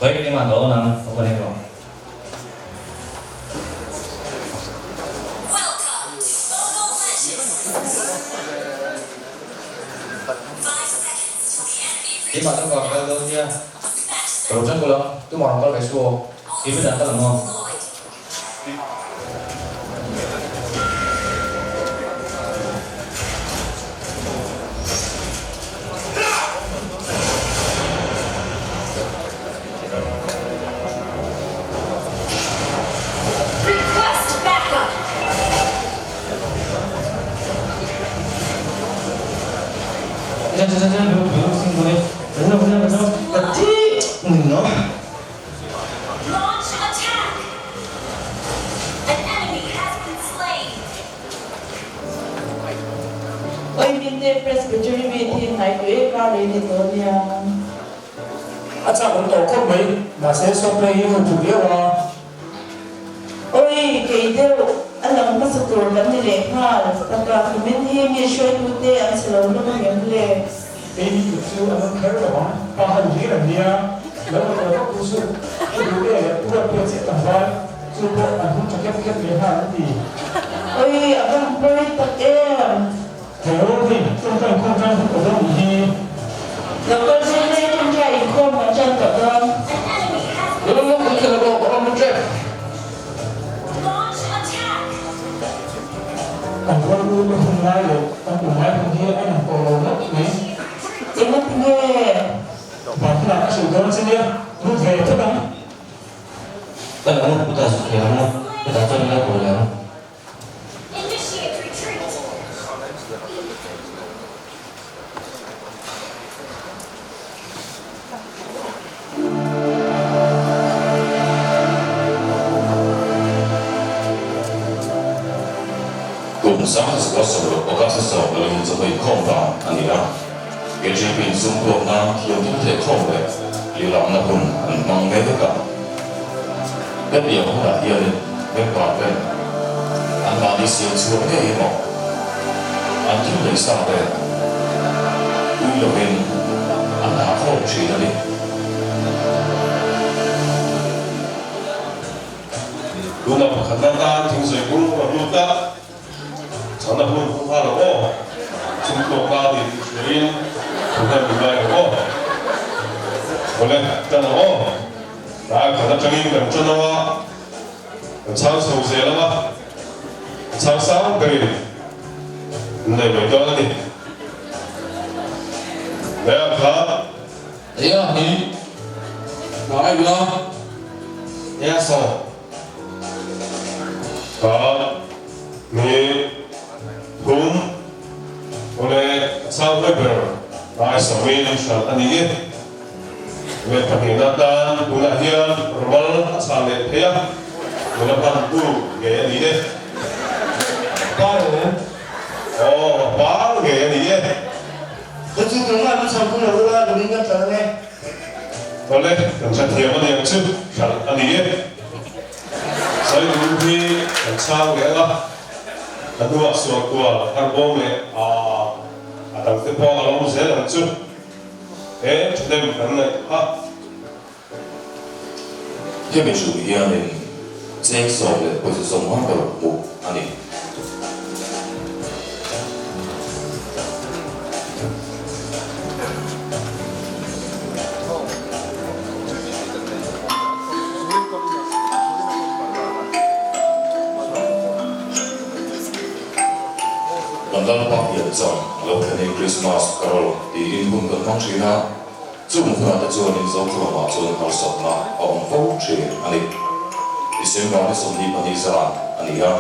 Khawi keimah ka awn ang, opening rawh. Keimah chu ka rawn kal dawn nia. Ka lo ṭan kulh ang, tumah rawn kal ve suh aw. Keimah dan kal ang aw. Launch attack! An enemy has been slain. Oi Minte Presbytery mi thi hnai tu e kar rei ni tawh nia. A chak awm tawh khawp mai, mahse sawmplay hi hun ṭhu viau a. Oi kei deuh a lang hmasa tur kan ni leh nghal, taka kumin hi mi hruaitute an chhe lo hlawm ang em le? Kei mi kut chu an awm kher lo ang, pa han hlir an nia, lo la tawh vak tu chu ka duh ve leh pu Ruatpuia chiah tlangval, chu pawh an hun ṭha khep khep leh nghal an ti. Oi a van pawi tak em! Hello hei ṭawngṭai inkhawm ṭan hun tawh dawn nih hi. Lo kal zir mai ṭawngṭai inkhawm kan ṭan tawh dawn. Lo lo kan thlen rawh ka rawn ṭep. Kan rual u te hun lai leh kan kum lai hun hi a inang tawh lo ngawt mai. Engati nge? Van hunah ka hrilh dawn che nia, lut ve phawt ang. Ka lo pu ta zuk leh ang a, hetah chuan ila kawi leh ang. Initiate retreat. Kum 2006 August 14 chawhmeh inkhawm dan a ni a, KGP in sum tuak nan thiam thil theh khawm leh lirahna hun an hmang mek a. Hetiang hunah hianin member ten anmahni siam chhuak ngei emaw an thil lei sa te ui lovin an dah khawm thin a ni. Tuna pakhatna tan thingzai bung rawn lut a, chhana hun hmu nghal ang aw. Chhungtuak a ni tih hriain thu hnem min ngai ang aw. Awle, tan ang aw. Tlai khat atangin kan tan ang a, kan chhang chho zel ang a, a chhang sang berin min nei mai dawn a ni. Leh a kha. Ea hi ngai ula, ea saw. Kha ni thum awle a chhang hawi ber ngai sawmin hran a ni e. Leh pahnihna atan tunah hian rawmal a chhah leh thei a, nula hman tu ngei a ni e. Pa em? Aw, pa ngei a ni e. Ka chu ka ngai hmasa hun lo ula duhin ka tla ang e. Awle, kan hrethiam a niang chu hralh a ni e. Sawilu hi kan chhang leh ang a, a hnuah sualkual harbawm leh a a dangte pawh a lo awm zel ang chu. He thahnem kan ngaih kha. Hemi chu hianin cheng sawm leh pawisa sawmnga ka rawn hmuh a ni. Kan Lalpa piancham a lo thlenin Krismas Carol tiin hun kan hmang thin a. Chung hunah te chuanin Zokhawmah chuan harsatna a awm fo thin a ni. December ni 22 zan a ni a.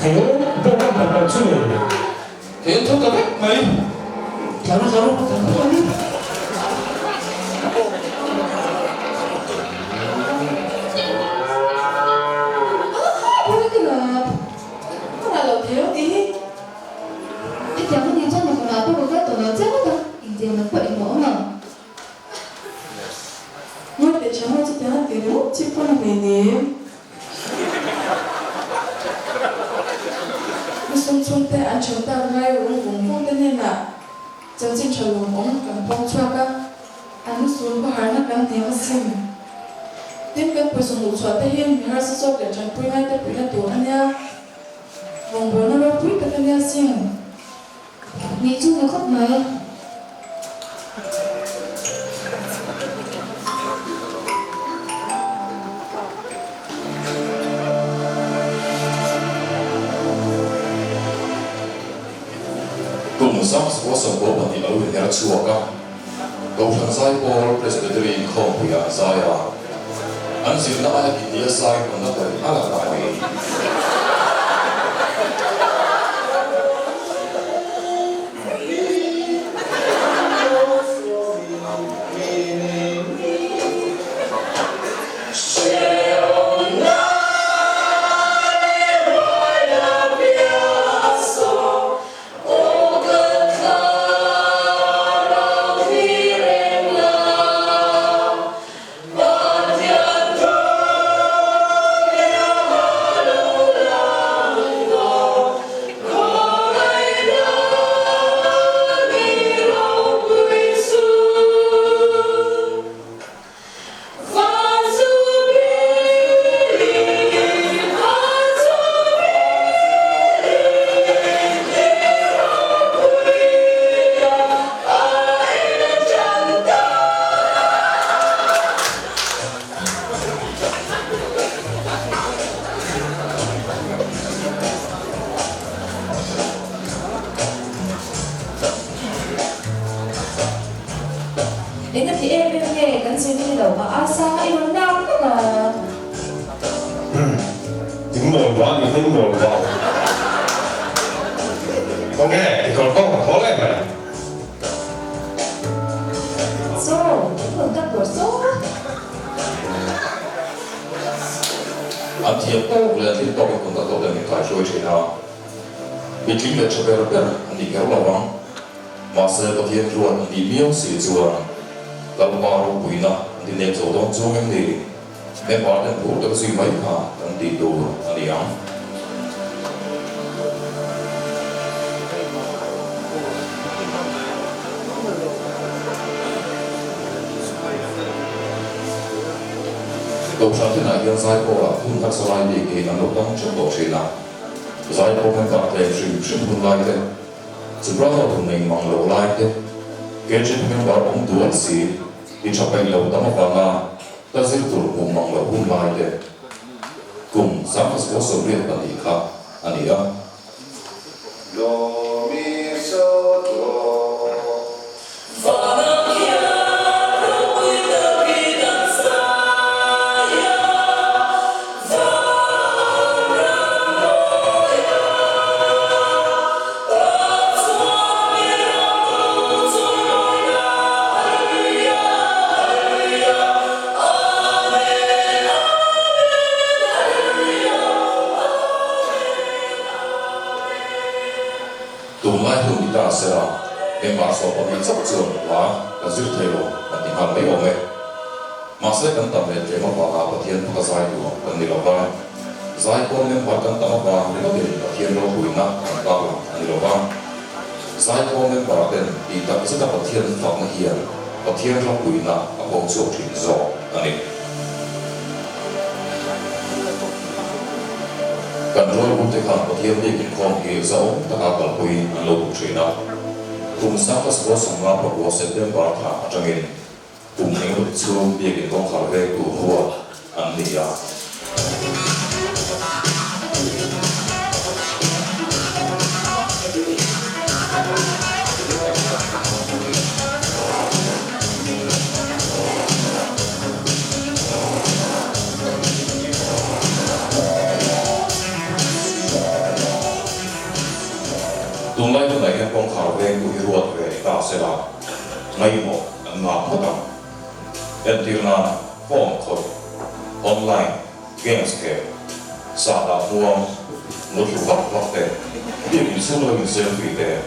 He program kan kal chu le. He thu ta vek mai. Tlaru tlaru tlaru tlaru. lo thei ang tih hi. Hetiang a nih chuan nakumah pawh ka kal tawh lo chiang ngawt ang, engtiang lam pawh engmawh awm ang. Ngawi teh ṭhiam ho chutiang a ti ringawt chip pawn a hmei nim. Lusum chhungte an ṭhen tak ngai rum vung vung te hnenah chanchin ṭha lawmawm kan pawng chhuak a, an lusum khawharna kan hnem asin. Tin, kan pawisa hmuhchhuah te hi mi harsa zawk leh ṭanpui ngaite puihna tur a nia. Rawngbawlna ropui tak a nia sin. Nih chu ni khawp mai. Kum 1992 a lo inher chhuak a, Kohhran Zaipawl Presbytery inkhawmpuiah zai a, an zirna aia kihnia zai hawnna tel a la ta mai. Eng a ti em em nge kan zirna ni lo a aisa i rawn lak vak a. In mawl va ni in mawl va. Khawnge kekawr kawng a thawl em mai. Saw, in rawn dak tur saw. An thiam tawk leh an thil tawk in contact tawk leh min kaihruai thin a. Mitling leh tha ber ber an ni kher lo ang. Mahse Pathian ruat a nih miau si chuan Lalpa ropuina an ti nek zo dawn chuang em ni? Member ten phur tak zui mai kha kan tih tur a ni ang. Kohhran thinah hian Zaipawlah hun harsa lai bik hi an lo tang teuh tawh thin a, Zaipawl member tlem hrim hrim hun lai te, Soprano thun nei mang lo lai te, KGB member awm dual si, i tha peih lo tam avanga ka zir tur hmuh mang loh hun lai te, kum 1982 kha a ni a. Tunlai hun ni ta sela, member 12 chauh chuan hla kan zir thei lo kan ti nghal mai awm e. Mahse kan tam leh tlem avanga Pathian phaka zai tur kan ni lo va, zai pawn member kan tam avang ringawtin Pathian ropuina kan kak lang a ni lo va. Zai pawn member ten tih tak zeta Pathian fakna hian Pathian ropuina a pawng chhuak thin zawk a ni. Kan rualbute khan Pathian biak inkhawm hi zahawm taka kalpui an lo duh thin a. Kum 1959 September thla atangin kum engemaw chhung biak inkawngkhar vengtu ruat an ni a. Tunlai hunah hian kawngkhar vengtu hi ruat ve ni ta sela, ngaihmawh an ngah phawt ang. Entirna, phone khawih, online games khel, sahdah hmuam, Muthlu vak vak te, biak inchhung lo in selfie te,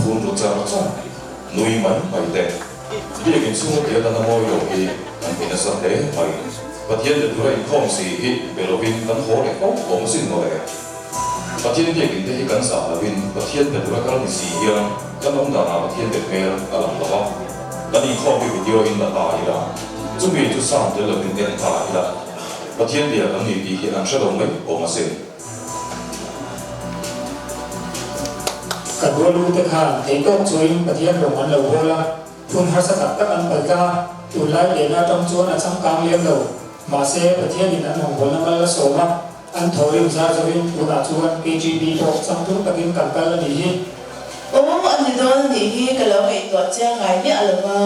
phun ru char char, nui mai mai te, biak inchhung a tia dan a mawi lo hi kan ti nasa hle mai. Pathian be tura inkhawm si hi be lovin kan haw leh fo awm asin mawle. Pathian biak in te hi kan zah lovin Pathian be tura kal ni si hian kan awm danah Pathian be hmel a lang lo a, kan inkhawm hi video in la ta ila, chumi chu sound tel lovin en ta ila, Pathian bia kan ni tih hi an hre lo mai awm asin. Ka rualu te khan theihtawk chuin Pathian rawng an lo bawl a, phun harsa tak tak an pal tlang a, tunlai lehna atang chuan a changkang lem lo. Mahse, Pathianin an rawngbawlna mal a sawm a, an thawrim zar zoin tunah chuan KGB pawh changtlung takin kan kal a nih hi. Aw, a ni dawn a nih hi ka lo ngaihtuah chiang ngai miah lo va.